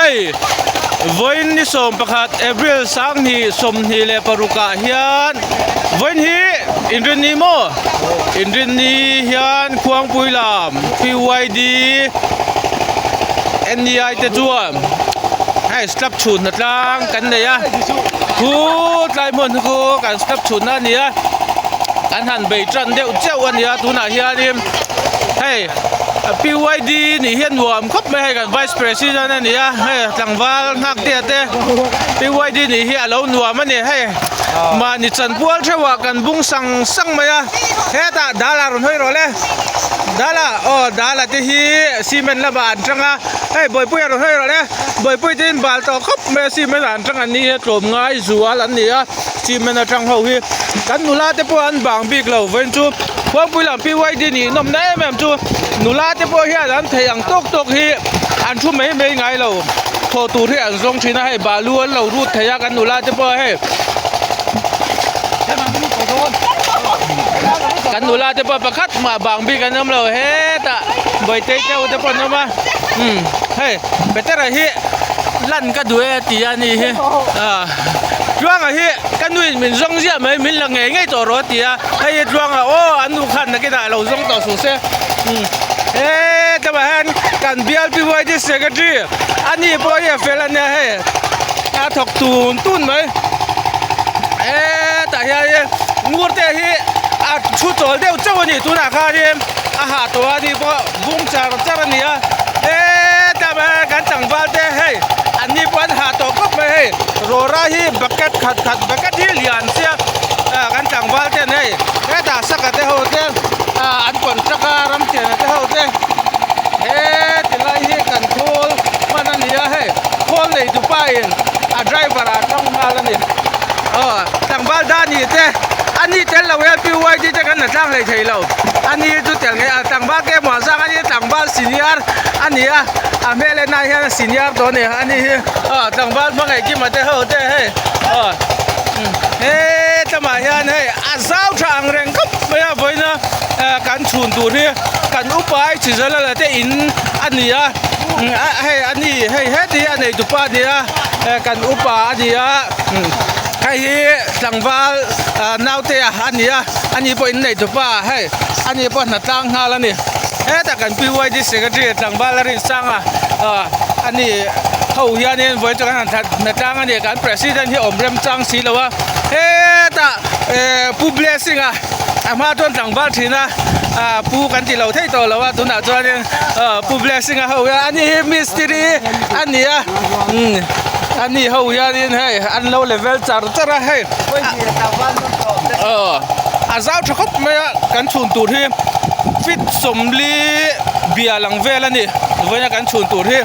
Hei vawiin ni 11 April 2026 ah hian vawiin hi inrinni maw inrinni hian Khuangpui lam PYD NEI te chuan hei slab chhun hna tlang kan nei a khu tlai hmun khu kan slab chhun na a ni a kan han bei tan deuh chauh a ni a tunah hianin hei PYD nih hi a nuam khawp mai hei kan vice president a ni a hei tlangval nghak te te PYD nih hi a lo nuam a ni hei mahni chanpual theuh ah kan bung sang sang mai a hetah dal ah rawn hawi rawh le dal ah aw dal ah te hi cement lamah an tang a hei bawihpui ah rawn hawi rawh le bawihpui te in bal tawh khawp mai a cement ah an tang an ni hi tlawm ngai zual an ni a cement atang ho hi kan nula te pawh an bang bik lo vawiin chu khuangpui lam PYD nih nawmna em em chu nula te pawh hian an theih ang tawk tawk hi an thu mai mai ngai lo thawh tur hi an zawng thin a hei balu an lo rut thei a kan nula te pawh hei kan nula te pawh pakhat mah bang bik an awm lo hetah bawihte te te pawh an awm a umm hei Petera hi lan ka duh e a ti a ni hi ah Tluanga hi ka nuin min zawng ziah mai min la ngei ngei tawh rawh a ti a hei hi Tluanga aw an nu khan nakinah lo zawng tawh suh se umm hetlaiah hian kan bial PYD secretary a ni pawh hi a fel a nia hei a thawk tun tun mai hetah hian ngur te hi a thu chawl deuh chauh a ni tunah khanin a hah tawh a ni pawh bung char char a ni a hetah kan tlangval te hei an ni pawh an hah tawh khawp mai hei rawra hi bucket khat khat bucket hi lian sia ah kan tlangval ten hei hetah saka te ho te ah an contract a ram thiana te ho te heti lai hi kan khawl hman a ni a hei khawl nei tupa in a driver ah tang nghal a ni aw tlangval dani te ani tel lo hian PYD te kan la tlang hlei thei lo ani chu tel ngei a tlangval te muan zang ani tlangval senior a ni a a hmel en ah hian a senior tawh a ni ani hi aw tlangval hmangaih kima te ho te hei aw hetlama hian hei a zau tha ang reng khawp mai a vawiina kan chhun tur hi kan upa ai chi zal ala te in a ni a hei a ni hei heti hi a nei tupa a ni a kan upa a ni a hei hi tlangval naute a a ni a ani pawh in nei tupa hei ani pawh hna tlang nghal a ni hetah kan PYD secretary tlangval a rinsang a ani ho hianin vawiin chu kan han hna tlang a ni kan president hi awm remchang si lo a hetah pu blessing a a hma chuan tlangval thin a ah pu kan ti lo thei tawh lo a tunah chuanin pu blessing a ho hian ani hi mistiri a ni a umm ani ho hianin hei an lo level char char a hei aw a zau tha khawp mai a kan chhun tur hi feet 40 bial ang vel a ni vawiina kan chhun tur hi.